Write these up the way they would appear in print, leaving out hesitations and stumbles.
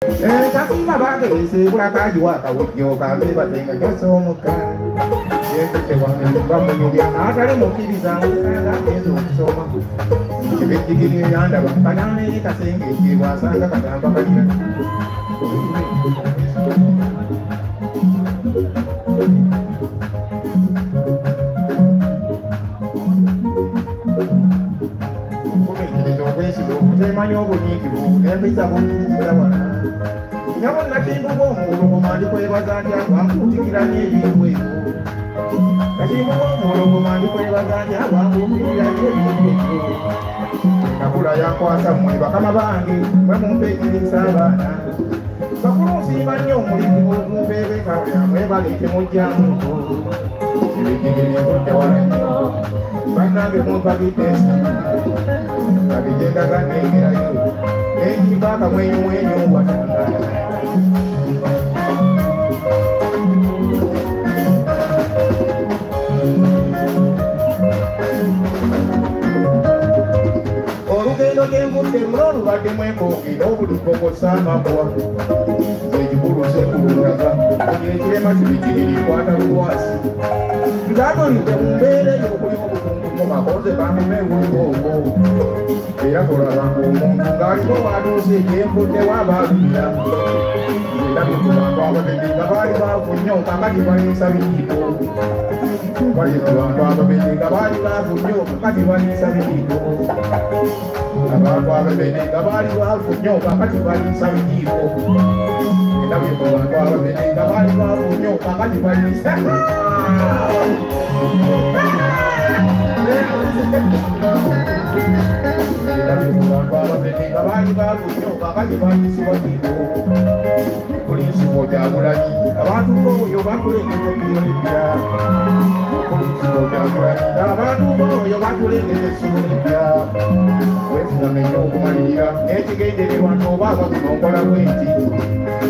Kasinga bange kulakaji wakawujjo kambe batenga kyasomuka atali mukkiriza ngenza okusoma kibejjigiri yandaba kananeeri kasengejje bwasanga katamba kalira okumiikiriza okwesiga okutemanyi obunyiikivu n'empisa bukkiriza wala nyabo nakimbuga omuwologoma ndikwebaza ntya gwankuutikira n'ebintu ebyo nakimbuga omuwologoma ndikwebaza ntya gwankuutikira n'ebintu ebyo nakula yankwasa mmwe bakama bange mwe mumpa ekiriisa abaana bakulu nsiima nnyo omulimu ogumpeebeka mwebale temujjamu ebijjigiri nkudde wala nnyo bannange mumpagidde ensiima kabijendaga nnengerayo nenjimba akamwenyumwenyu watangala. Olugendo gyenvudde luno olubaddemu enkonge n'obulipokosa amabwa ekikulu sekulundaga ekirema kibijjigiri kwata lukwasi ngatolidde mu mbeera ey'okulima obukungumu makoze bamumewuliro ogwo era tolabanga omuntu ng'aliko watuuse ekyenvuddewo abaalumira ndabye ku bantu ababedde nga baali baavu nnyo kakati baliisa bijiiko bali ku bantu ababedde nga baali baavu nnyo kakati baliisa bijiiko abantu ababedde nga baali baavu nnyo kakati baliisa bijiiko ndabye ku bantu ababedde nga baali baavu nnyo kakati baliisa ndabye ku bantu ababedde nga baali baavu nnyo kakati baliisibwa bijiiko polisi Kyagulanyi abantu b'oyo bakulengeza ebyo polisi Kyagulanyi abantu b'oyo bakulengeza essuubi eppya weefugamenya okumalirira n'ekigendererwa nti oba abaguno nkola bwe nti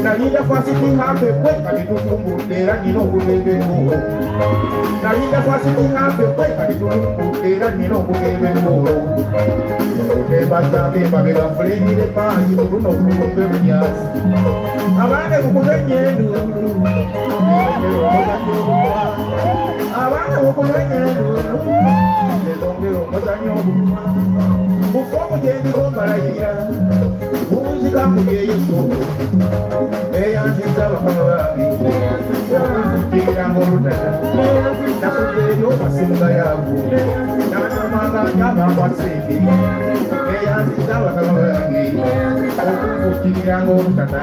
nalinda fasitingambe gwe kati tutumbudde era nnina okugenda eggoolo nalinda fasitingambe gwe kati tutumbudde era nnina okugenda eggoolo otembazaako emabega nfuleerire epangi ku luno kulumbe bunyaasi abange mukube ennyenduulu abange mukube ennyenduulu ezongera omuzannyo oguluma mufe omugyendigo mbalayira bunzika mugyeyiso neyanziza bakama bange okukiriranga olutata nakudde eri omasimuga yaago n'atamanga nkyabangwa ssente neyanziza bakama bange okukiriranga olutata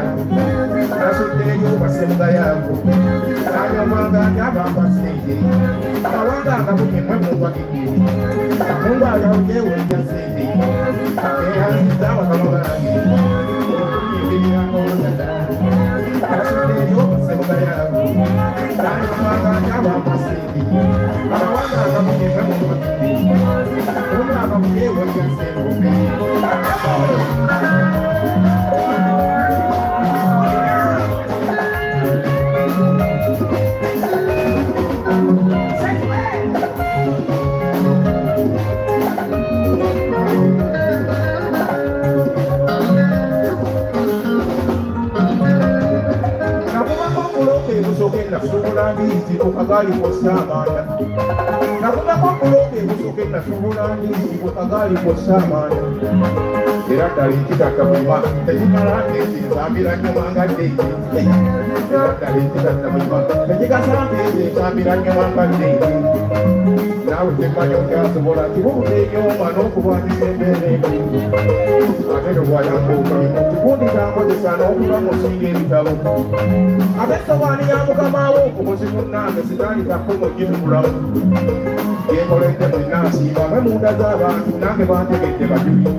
nasudde eri omasimuga yaago n'anyomanga nkyabangwa ssente abanga akabunye mwe mumpagidde mungu ayawujeewejja ssente neyanziza bakama bange okukiriranga olutata nasudde eri omasimuga yaago n'anyomanga nkyabangwa ssente abawanga akabunye mwe mumpagidde mungu akabunyeewejja ssente. Nasobola ndiizi ku kagaali kw'ossa amanda nakubako bulooka ebusooke nasobola ndiizi ku kagaali kw'ossa amanda era ddala ekitatta bulima tekimala ndeezi nsambira nnyuma nga ddeezi era ddala ekitatta bulima tekigasa ndeezi nsambira nnyuma nga ddeezi naawe temmanyi okyasobola kibuuza ebyoma n'okulwanyisa embeera embi ate tobwayamba omulimu kikundi kyankozesa n'okuba musinga ebitabo ate sowaani ya mukama wo okukozi munnange sitaani kakkomo gitukulamu gyenkoledde mwenna nsiima mwe munda z'abantu nange bantegedde bajuli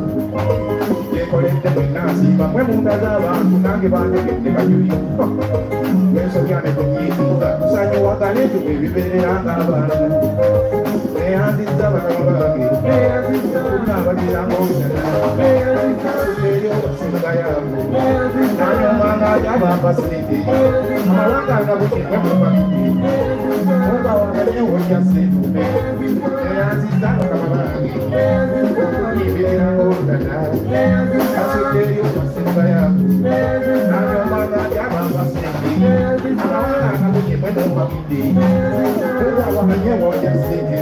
gyenkoledde mwenna nsiima mwe munda z'abantu nange bantegedde bajuli wensobya ne kunyiikiza tusanyuwagane tuba ebibeerera ng'abantu neyanziza bakama bange okunaabatiranga olutata eri obasinga yaago nanyomanga yabampa ssente amawanga agabukirwe mupamidde munga wanganyewo ssente neyanziza bakama bange okunyimbiranga olutata asudde eri obasinga yaago. Mwemwagidde wamanye sente.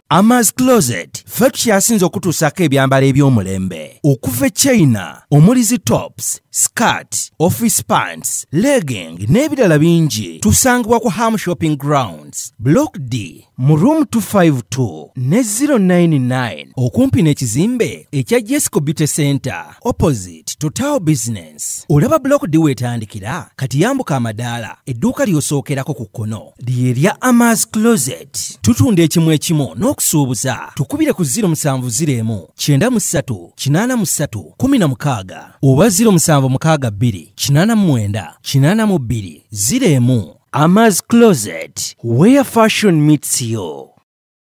Amaz Closet ffe tukyasinze okutuusaako ebyambalo eby'omulembe okuva e China omuli zi tops, skirt, office pants, legging n'ebirala bingi. Tusangibwa ku Ham Shopping Grounds, Block D mu room 252 ne 099 okumpi n'ekizimbe ekya Jesco Beauty Center opposite Total Business. Olaba Block D weetandikira kati yambuka amadaala, edduuka ly'osookerako ku kkono lye lya Amaz Closet. Tutunda ekimu ekimu n'okusuubuza. Tukubire ku 0701 93 83 16 oba 0762 89 82 01. Amaz Closet, where fashion meets you.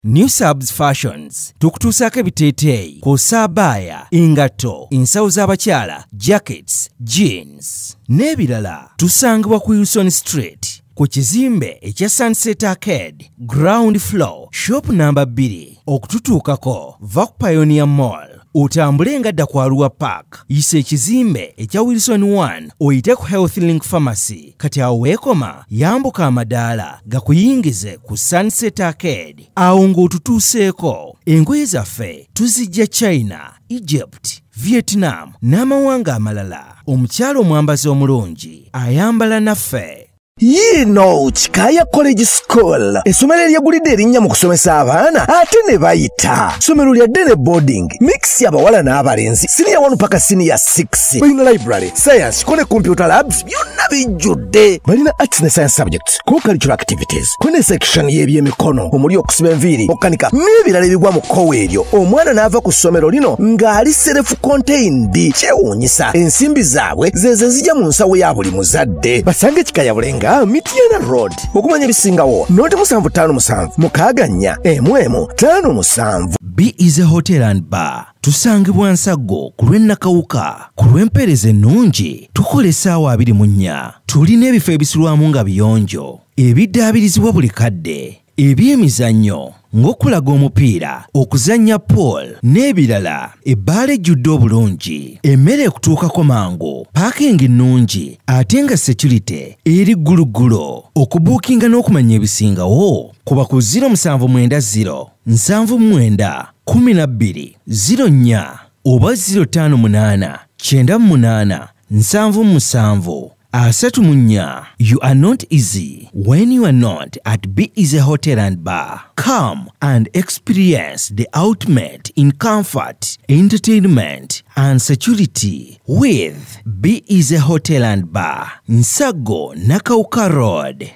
New Subs Fashions tukutuusaako ebiteeteeyi kw'ossa abaaya, engatto, ensawo z'abakyala, jackets, jeans n'ebirala. Tusangibwa ku Wilson Street ku kizimbe ekya Sunset Arcade, ground floor, shop number 2. Okututuukako va ku Pioneer Mall otambule nga dda ku Arua Park, yisa ekizimbe ekya Wilson 1 oyite ku Health Link Pharmacy. Kati awo weekoma yambuka amadaala gakuyingize ku Sunset Arcade. Awo ng'otutuuseeko, engoye zaffe tuzijja China, Egypt, Vietnam n'amawanga amalala. Omukyala omwambazi omulungi ayambala naffe. Yiino Kikaya College School, essomero eryegulidde erinnya mu kusomesa abaana ate ne bayita. Ssomero lya day boarding, mix y'abawala n'abalenzi, senior 1 paka senior 6. Balina library, science, kone computer labs, byonna bijjudde. Balina arts ne science subjects, co-curricular activities, kone section y'ebyemikono omuli okusiba enviiri, okukanika n'ebirala ebigwa mu kkowe eryo. Omwana n'ava ku ssomero lino ng'ali self-contained. Kyewuunyisa, ensimbi zaabwe ze zijja mu nsawo ya buli muzadde. Basange Kikaya Bulenga, Mityana Road. Okumanya ebisingawo noti 757 6 4 1 5 7. B is a Hotel and Bar. Tusangibwa Nsaggo ku lw'e Nakawuka ku lw'empeereza ennungi. Tukola essaawa 24. Tulina ebifo ebisulwamu nga biyonjo, ebiddaabirizibwa buli kadde, eby'emizannyo ng'okulaga omupiira, okuzannya pool n'ebirala. Ebbaala ejjudde obulungi, emmere ekutuukako mangu, paakingi nnungi ate nga security eri gguluggulo. Okubuukinga n'okumanya ebisingawo kuba ku 0790 79 12 04 oba 058 98 77 34. You are not easy when you are not at Be Easy Hotel and Bar. Come and experience the ultimate in comfort, entertainment, and security with Be Easy Hotel and Bar, Nsago, Nakawuka Road.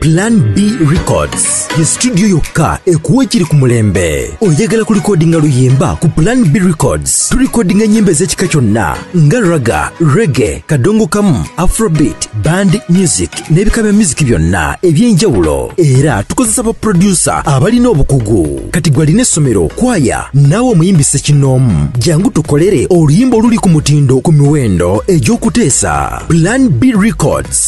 Plan B Records ye studio yokka ekuwa ekiri ku mulembe. Oyagala kulikodinga luyimba ku Plan B Records? Tulikodinga ennyimba ez'ekika kyonna nga raga, reggae, kadongo kamu, afrobeat, band music n'ebika bya music byonna eby'enjawulo. Era tukozesa ba producer abalina obukugu. Kati gwe alina essomero, kwaya, naawe omuyimbi ssekinnoomu, jangu tukolere oluyimba oluli ku mutindo ku miwendo egy'okuteesa. Plan B Records.